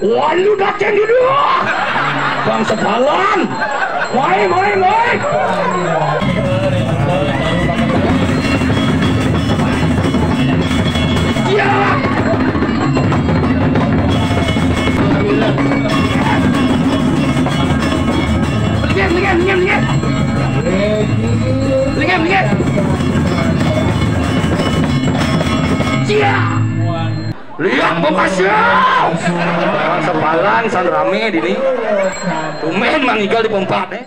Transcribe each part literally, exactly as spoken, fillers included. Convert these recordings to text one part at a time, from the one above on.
Wah, lu dateng dulu. Bang Sepalan. Mai, mai, mai. Ya. Minggir, minggir, minggir, minggir. Minggir, minggir. Ya. Lihat muka siau. Sepalan san rame dini. Tumben Mang Igal di pempat, eh.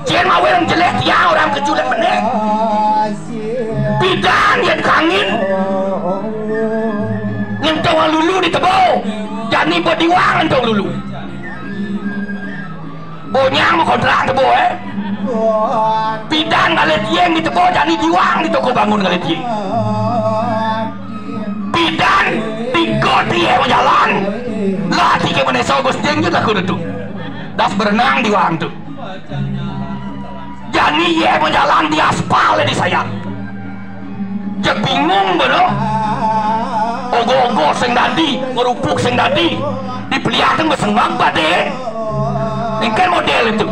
Cen mawe orang jelek ya, orang kejulet meneh. Pidan yen kangin. Ngentong lulu di tebo. Jani buat diwang ngentong lulu. Bonyang mau kontrak tebo, eh. Pidan ngalet yeng di tebo, jani diwang di toko bangun ngalet yeng. Pidan tiga tie jalan. Lah tiga meneso bos jeng je laku tu. Das berenang diwang tu. Jani ye mau jalan di aspal di saya. Cek bingung bener. Ogo-ogo sing dadi, ngerupuk sing dadi. Dipelihatin beseng bade. Engken model itu.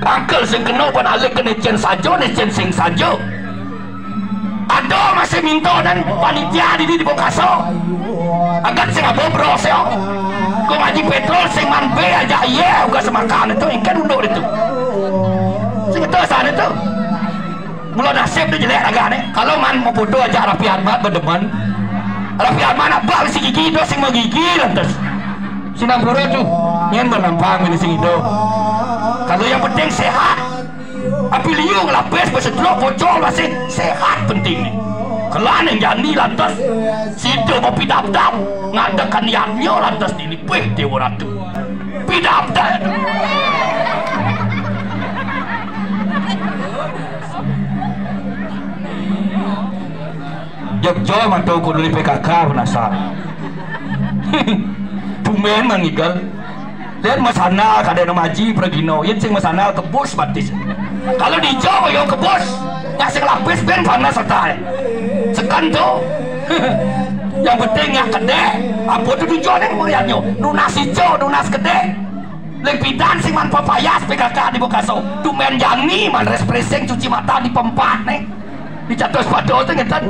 Angkel sing kena pan alik kena cen sajo, ne cen sing sajo. Ada masih minta dan panitia di di Bokaso. Angkat sing abo bros ya. Kok ngaji petrol sing man be aja iye uga semakan itu ikan unduk itu. Sing itu sana itu. Mula nasib tu jelek agak ni. Kalau man mau foto aja Raffi Ahmad berdemen. Raffi Ahmad apa si gigi tu sing mau gigi lantas. Sinampura tu. Nyen berlampang ini sing itu. Kalau yang penting sehat. Api liu ngelapis besedruk bocor masih sehat penting ni. Kelan yang jani lantas situ mau pidap-dap ngadakan yatnya lantas dilipih Dewa Ratu. Pidap-dap. Jogja mantu kudu di P K K penasar. Tumben mangigal. Lihat masana kada nama haji pragino. Yen sing masana kebus batis. Kalau di Jawa yo kebus. Yang sing lapis ben panas serta. Sekan tu. Yang penting yang kedek. Apa tu tujuan yang melihatnya? Nunas ijo, nunas kedek. Ling pidan sing man papayas P K K di Bokaso. Tumben jani man refreshing cuci mata di pempat nih. Dicatus pada tu ngeten.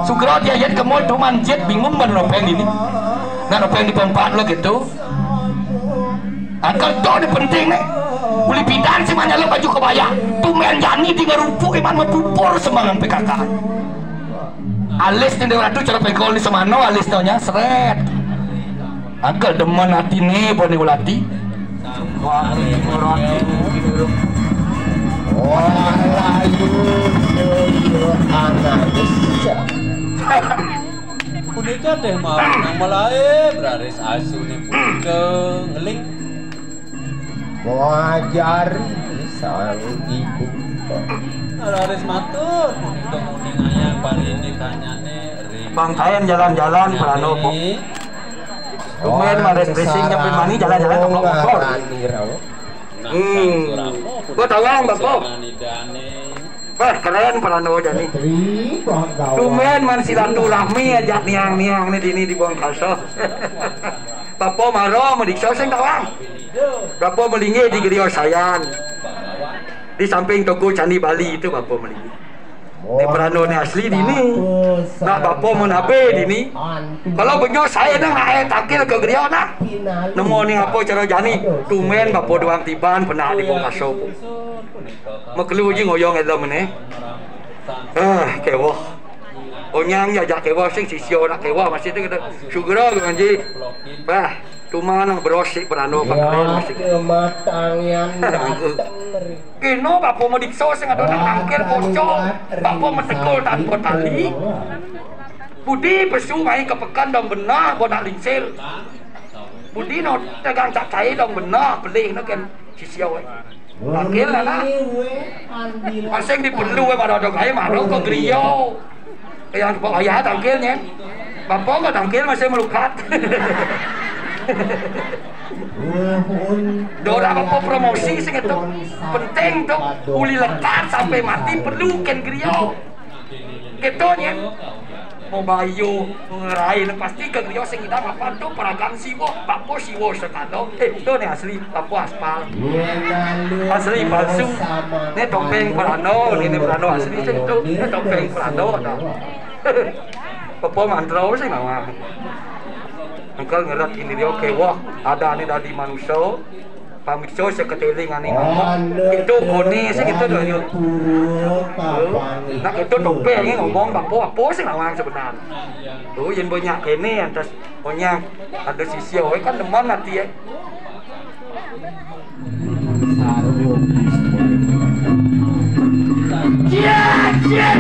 Sugro dia yet kemul tu manjit bingung man nopeng ini. Nah nopeng di pempat lo gitu. Angkel tu ni penting nih. Uli pidan sing man nyalo baju kebaya. Tumben jani di ngerupuk iman mepupur semangan P K K. Alis ni Déwa Ratu, cara pengkol ni semano, alis taunya seret. Angkel demen hati ni, boni ulati. Wah, layu, yo, yo, anak besar. Punika téh mawon nang malaé, raris asune punika ngeling. Wajari sang ibu. Raris matur punika nguning ayang parindik kanyane ring Bang Kaen jalan-jalan, Prano, Bu. Tumben, Mas Racing nyampe mani jalan-jalan ke motor. Hmm. Gua tawang, Bapak. Wah, keren Prano jani. Tumben man silaturahmi ajak niang-niang ni dini di Bongkaso. Bapak maro madiksa sing tawang. Bapak malinggih di Griya Sayan. Di samping toko Candi Bali itu Bapak malinggih. Ni Prano ni asli dini. Nah, Bapak menabe dini. Kalau benyo saya nang naik tangkil ke Griya nah. Nemu ni apa cara jani? Tumen Bapak doang tiban pernah di Bongkaso. Makelu ji ngoyong elem ni. Ah, kewah. Onyang jajak kewah sing sisya nak kewah masih tu kata. Sugra tu ngaji. Bah, cuma nang berosik berano pakeren masih. Kematangan dateng. Keno bapa madiksa sing ada nang tangkil bocor. Bapa metekul tanpa tali. Budi pesu mai ke pekan dong benah bonak lingsir. Budi no tegang cak cai dong benah pelih no kan sisya wai. Tangkil lah nah. Masing diperlu wai pada dong ai malu ke griya. Yang kok ayah tangkilnya. Bapa ke tangkil masih melukat. Dora apa promosi sing itu penting tu uli lekat sampai mati perlu ken griya. Gitu nya. Mau bayu, mau ngerai, pasti ke griya sing idang apa tu peragan siwa, bapa siwa sekado. Eh, tu ni asli, bapa aspal. Asli palsu. Ni topeng Prano, ni, ni Prano asli sing tu. Ni topeng Prano dah. Bapa mantro sing nama. Engkal ngerat ini dia kewah, ada ni dadi manusia. Pamiksa seketeling ane ngomong. Itu kone sing itu dah yo. Nak itu topeng ni ngomong bapa apa sing lawang sebenar. Tu yen banyak kene antas onyang ada sisya wai kan demen ati eh. Cia, cia.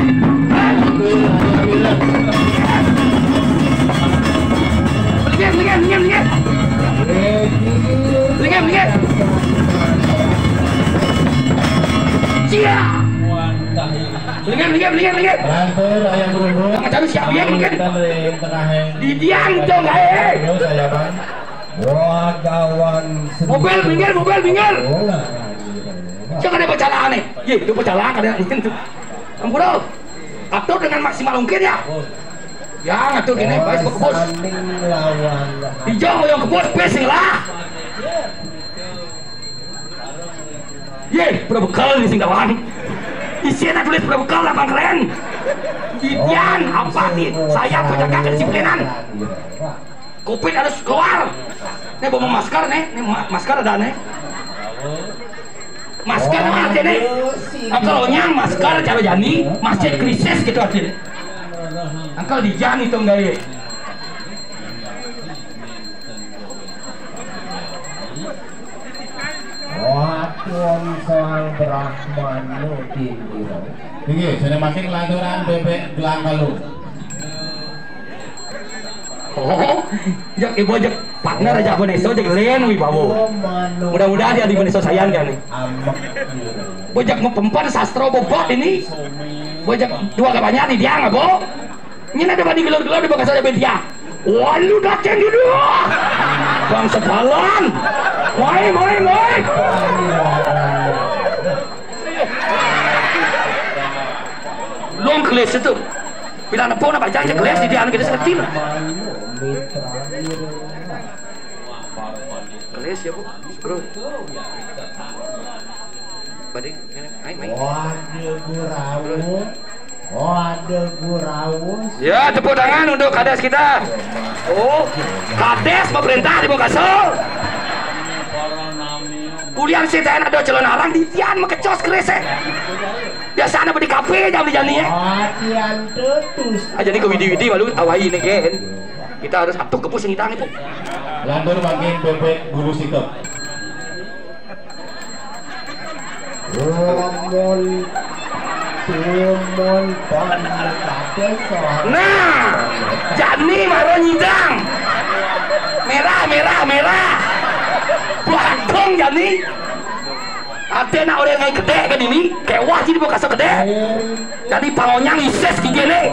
Minggir, minggir, minggir, minggir. Minggir, minggir. Cia. Minggir, minggir, minggir, minggir. Lantur, ayam berundung. Jangan siap dia, minggir. Kita dari tengah. Di diam dong, eh. Terus, ayah, Bang. Wah, gawan. Mobil, minggir, mobil, minggir. Oh, lah, lah, lah. Jangan ada pecalang nih. Ye, itu pecalang ada. Ampura. Atur dengan maksimal mungkin ya. Ya, ngatur gini, baik, bagus. Dijang yang kebos, pesing lah. Ye, berbekal di singkawan. Isinya tulis berbekal lah, Bang, keren. Titian, apa nih? Saya penjaga kedisiplinan. Covid harus keluar. Nih bawa masker nih, nih ma-, masker ada nih. Masker mah artinya. Kalau nyang masker cara jani, masjid krisis gitu artinya. Angkel di jani itu enggak ya. Waton sang Brahmana tindira. Inggih, sene mangkin lanturan bebek gelang kalu. Oh, jak ibu jak partner aja Vanessa jak lain wibawa. Mudah-mudahan dia di Vanessa sayang kan nih. Amek. Bojak mau pempan sastra bobot ini. Bojak dua kabanyak nih dia nggak bo. Ini ada bani gelor-gelor di bekas ada dia. Walu dateng dulu. Bang sepalan. Mai, mai, mai. Long kelis itu. Bila nepuk nak bajang je kelis di dia kita seketil. Kelis ya, Bu. Bro. Bading, ini, naik, naik. Waduh, gurau. Waduh, gurau. Ya, tepuk tangan untuk Kades kita. Oh, Kades pemerintah di Bokasel. Kuliah si ada celana arang di tian mekecos keresek. Biasane beli kafe jam di jani ya. Latihan terus. Aja nih ke widi-widi malu awai ini kan. Kita harus atuk kepus ngitang itu. Lantur mangkin bebek bulu sikep. Umon, umon, dan kate soal. Nah, jani maro nyidang. Merah, merah, merah. Buah antong jani. Ate nak orang ngai gede kan ini, kewah jadi bukan segede. Jadi pangonyang ises gigi ne.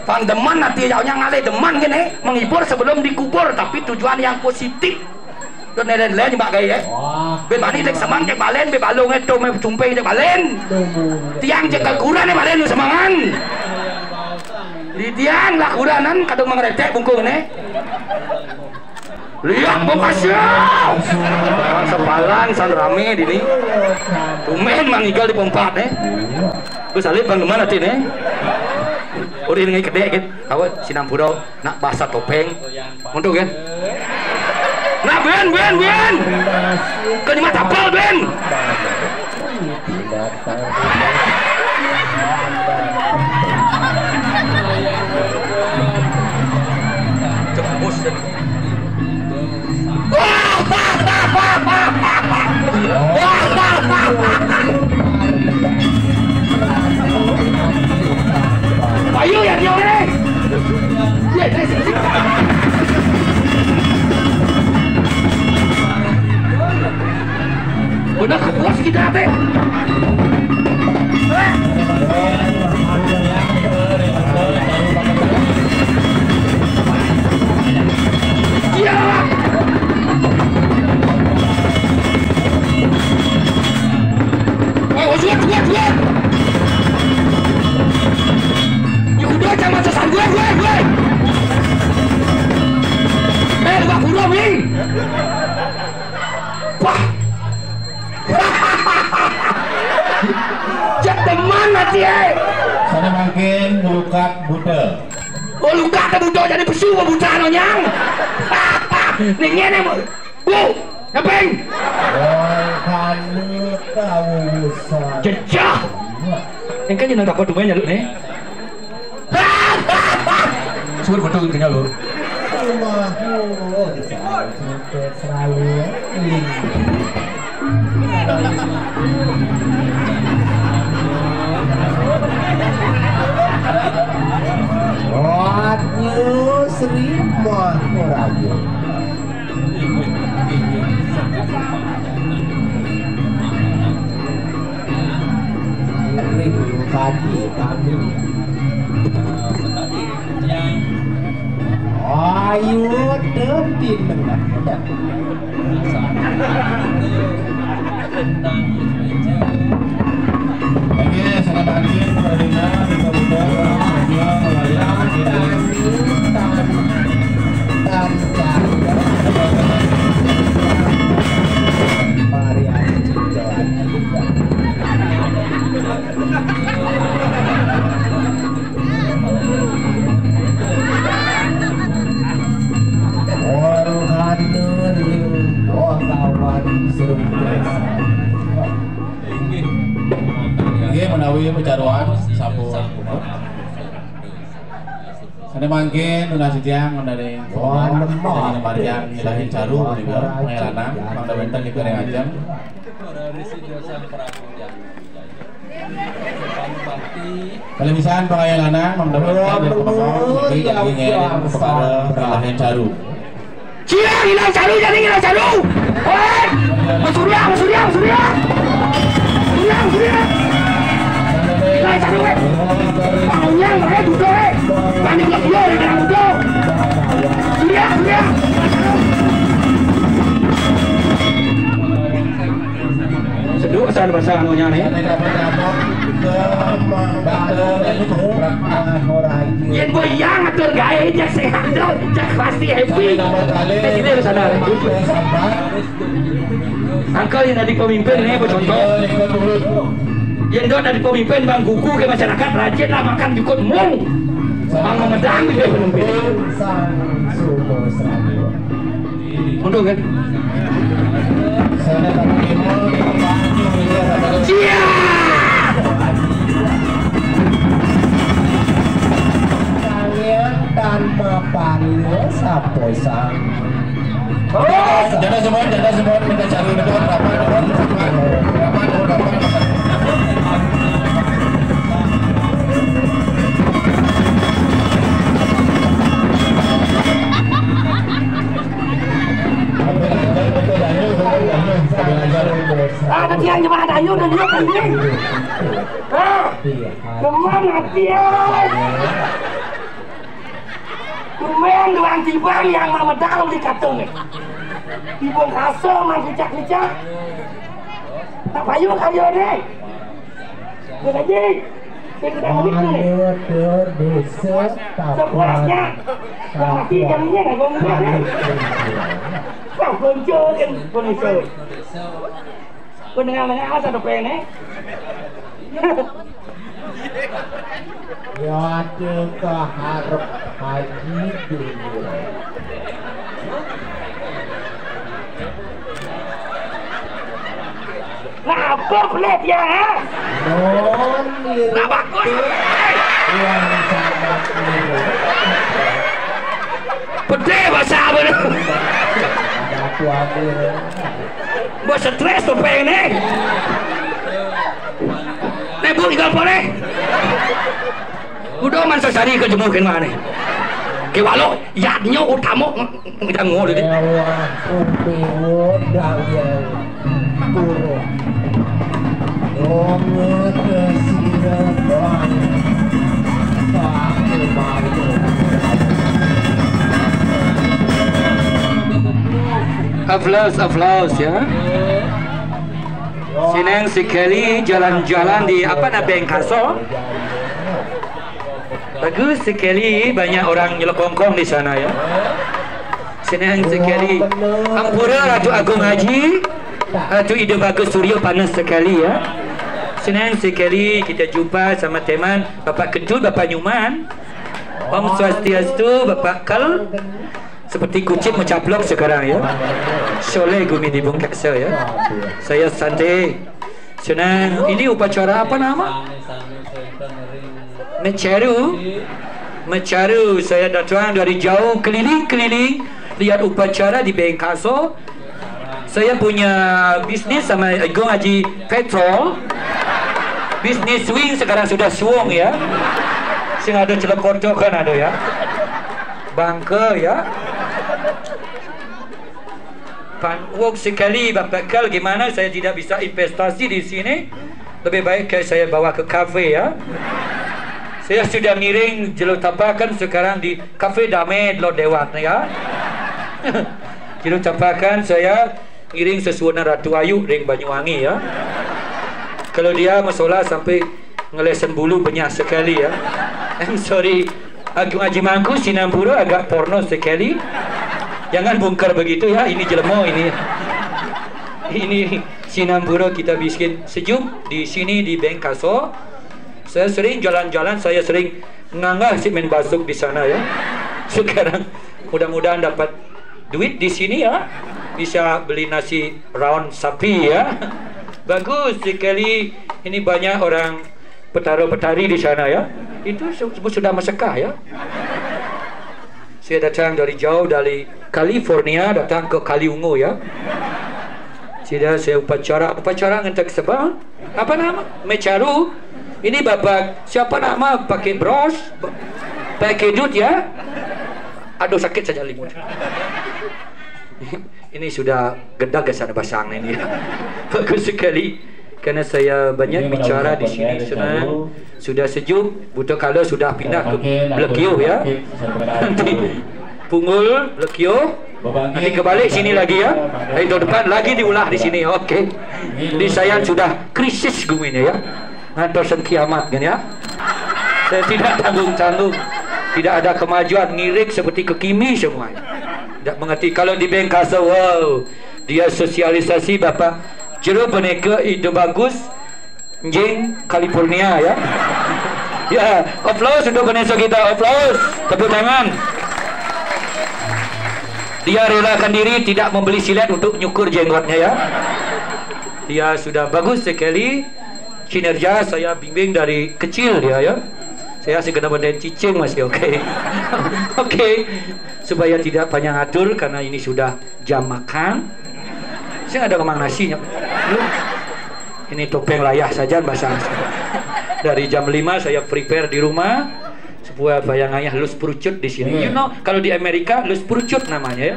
Pang demen ate jauhnya ngalih demen gini, menghibur sebelum dikubur, tapi tujuan yang positif. Don neren len mbak gaya. Wah. Ben mani dek semang cek balen, be balung itu me cumpeng cek balen. Tiang cek kekuran balen semangan. Di tiang lah kuranan kadung mengeretek bungkung ne. Lihat bokasnya. Sepalan san rame dini. Tumen mangigal di pompat ne. Terus alip bang mana ti ne? Udah ini gede kan? Awak sinampura nak bahasa topeng. Untuk kan? Nah, ben, ben, ben. Kalimat apal, ben. Cebus. Ayo ya dia ni. Ya, ya, ya. Benar bos kita teh. Iya. Oh, ujian, ujian, ujian. Ya udah, jangan macam sanggup, gue, gue. Eh, lu gak kurang, nih. Wah. Cek teman mati, eh. Sana mangkin lukat buta. Oh, lukat buta jadi pesu buta no nyang. Ning ngene, Bu, ngepeng. Wong kanu kawusan. Jejah. Engke jeneng dapat duwe nyaluk ne. Suwun betul kenyal lho. Rumahmu di sana selalu. Watnya Sri Maharaja. Ring kadi kami. Ayo tepi menang. Oke, selamat pagi, Karina, di Kabupaten Sumbawa, Malaya, di Tantan, Tantan, Tantan, Tantan, Tantan, Tantan, Wong Hanun ning Bokawan Surabaya. Inggih menawi pecaruan sampun. Sane mangkin tunas titiang menawi Wah, lemah. Dari Marjan Ilahi Caru menika, Maya Lanang, mangda wenten ing ajeng. Kalih pisan pangayah lanang, mangda wenten ing pemekon, niki kangge ngiring kepada Ilahi Caru. Ciang Ilahi Caru, jadi Ilahi Caru. Hei, Mas Surya, Mas Surya, Mas Surya. Surya, Mas Surya. Ilahi Caru, eh. Pangunyang, eh, duduk, eh. Tani belum dia, eh, duduk. Surya, Surya. Seduk asal bahasa anunya nih. Yen gue yang ngatur gawe, cek sehat dong, cek pasti happy. Eh, sini lu sadar. Angkel yang tadi pemimpin ini apa contoh? Yen dot dari pemimpin bang gugu ke masyarakat rajin lah makan jukut mung. Bang memedang di pemimpin. Untung kan? Cia! Mapan lu sapo sang? Janda semua, janda semua, kita cari dulu berapa, berapa, berapa, berapa. Ah, nanti yang jemaah ayu dan dia kan ini. Ah, teman hati ya. Kumen doang tiba yang mamedal di katung ni. Tiba rasa mang kicak-kicak. Tak payu kali ni. Dia lagi. Saya kena ambil tu ni. Sepuasnya. Yang mati yang ini nak gong ni. Kau goncokin pun itu. Pendengar-dengar masa depan ni. Ya, ada ke harap haji dulu. Nah, apa pelit dia, ha? Non mirip. Nah, bagus. Yang sangat mirip. Pedih bahasa apa tu? Ada apa-apa. Buat stres tu peng ni. Ni bu ikan apa ni? Udah man sesari ke jemur kena ni. Ke walau yadnya utama jangan ngol ni. Ewan, upi, udah ya. Turun. Bunga kesiram. Aplaus, aplaus ya. Sineng sekali jalan-jalan di apa nak Bengkaso? Bagus sekali, banyak orang nyelekongkong di sana ya. Sineng sekali. Ampura Ratu Agung Haji, Ratu Ida Bagus Surya panas sekali ya. Sineng sekali kita jumpa sama teman Bapak Ketul, Bapak Nyuman. Om Swastiastu, Bapak Kel. Seperti kucing mencaplok sekarang ya. Soleh gumi di bungkasa ya. Saya santai. Senang. Ini upacara apa nama? Mecaru. Mecaru. Saya datang dari jauh keliling-keliling lihat upacara di Bengkaso. Saya punya bisnis sama Agung Haji Petrol. Bisnis swing sekarang sudah suung ya. Sing ada celekor tu kan ada ya. Bangka ya. Pan Uok sekali Bapak Kal, gimana saya tidak bisa investasi di sini? Lebih baik kayak saya bawa ke kafe ya. Saya sudah ngiring jelo tapakan sekarang di Kafe Dame Lodewat ya. Jelo tapakan saya ngiring sesuunan Ratu Ayu ring Banyuwangi ya. Kalau dia masalah sampai ngelesen bulu banyak sekali ya. I'm sorry. Agung Aji Mangku Sinampura agak porno sekali. Jangan bungkar begitu ya. Ini jelema ini. Ini Sinampura kita bikin sejuk di sini di Bengkaso. Saya sering jalan-jalan, saya sering nganggah si main basuk di sana ya. Sekarang mudah-mudahan dapat duit di sini ya. Bisa beli nasi raun sapi ya. Bagus sekali. Ini banyak orang petara-petari di sana ya. Itu su- semua sudah masekah ya. Saya datang dari jauh, dari California, datang ke Kali Ungu ya. Sudah saya upacara, upacara ngentak sebang. Apa nama? Mecaru. Ini bapak siapa nama pakai bros? Pakai dut ya. Aduh, sakit saja limut. Ini sudah gedeg sana basang ini. Bagus sekali. Karena saya banyak bicara di sini, senang. Sudah sejuk, buta kala sudah pindah ke Blekio ya. Nanti Punggul, Blekio. Nanti kebalik sini lagi ya. Hari tahun depan lagi diulah di sini. Okey. Di saya sudah krisis guminya ya. Ngantor sen kiamat kan ya. Saya tidak tanggung-tanggung. Tidak ada kemajuan, ngirik seperti kekimi semua. Tidak mengerti. Kalau di Bengkasa, wow, dia sosialisasi Bapak Jero Boneka Indo Bagus Njing California ya. Ya, applause untuk Vanessa kita, applause, tepuk tangan. Dia relakan diri tidak membeli silet untuk nyukur jenggotnya ya. Dia sudah bagus sekali kinerja, saya bimbing dari kecil dia ya. Ya, saya kena benda cicing masih, oke. Oke. Supaya tidak panjang atur karena ini sudah jam makan. Saya ada kemang nasinya. Ini topeng layah saja bahasa. Dari jam lima saya prepare di rumah. Supaya bayang ayah lus perucut di sini. You know, kalau di Amerika lus perucut namanya ya.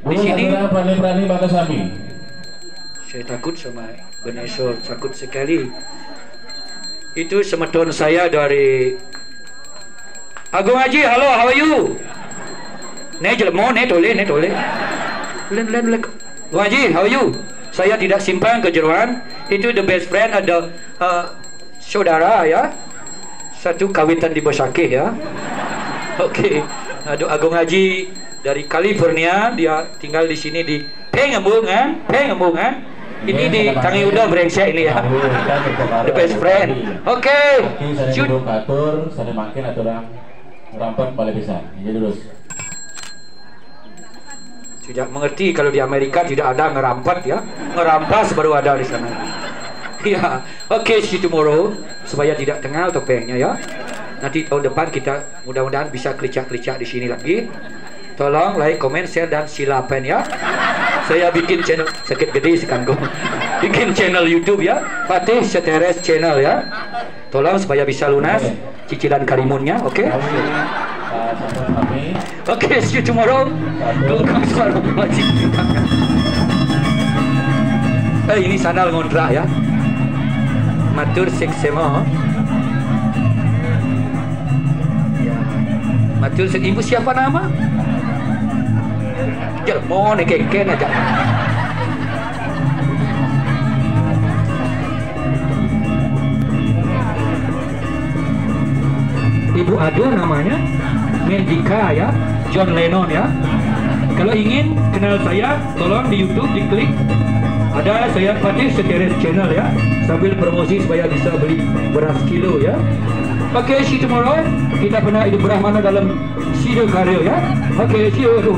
Di sini berani-berani mata sami. Saya takut sama Beneso, takut sekali. Itu semeton saya dari Agung Haji, halo, how are you? Ne jelmo, ne tole, ne tole. Len, len, len. Agung Haji, how are you? Saya tidak simpang ke jeroan. Itu the best friend, ada uh, saudara ya. Satu kawitan di Besakih ya. Oke. Okay. Aduh, Agung Haji dari California, dia tinggal di sini di Pengembungan, Pengembungan. Ini di Tangi Uda brengsek ini ya. The best friend. Oke. Okay. Shoot. Atur, saya makin aturan rapat balik bisa. Jadi terus. Tidak mengerti kalau di Amerika tidak ada ngerampet ya. Ngerampas baru ada di sana. Ya, oke, okay, see you tomorrow supaya tidak tengal topengnya ya. Nanti tahun depan kita mudah-mudahan bisa kelicak-kelicak di sini lagi. Tolong like, comment, share dan silapen ya. Saya bikin channel sakit gede sekanggung. Bikin channel YouTube ya. Patih Seteres Channel ya. Tolong supaya bisa lunas cicilan karimunnya, oke? Okay? Oke, okay, see you tomorrow. Eh, ini sandal ngontrak ya. Matur seksema. Ya. Matur sek ibu siapa nama? Jelmo nih keken aja. Ibu ada namanya Mendika ya, John Lennon ya. Kalau ingin kenal saya, tolong di YouTube diklik. Ada saya Patih Sekeres Channel ya, sambil promosi supaya bisa beli beras kilo ya. Oke, okay, see you tomorrow. Kita pernah hidup Brahmana dalam Sido Karyo ya. Oke, okay, see you.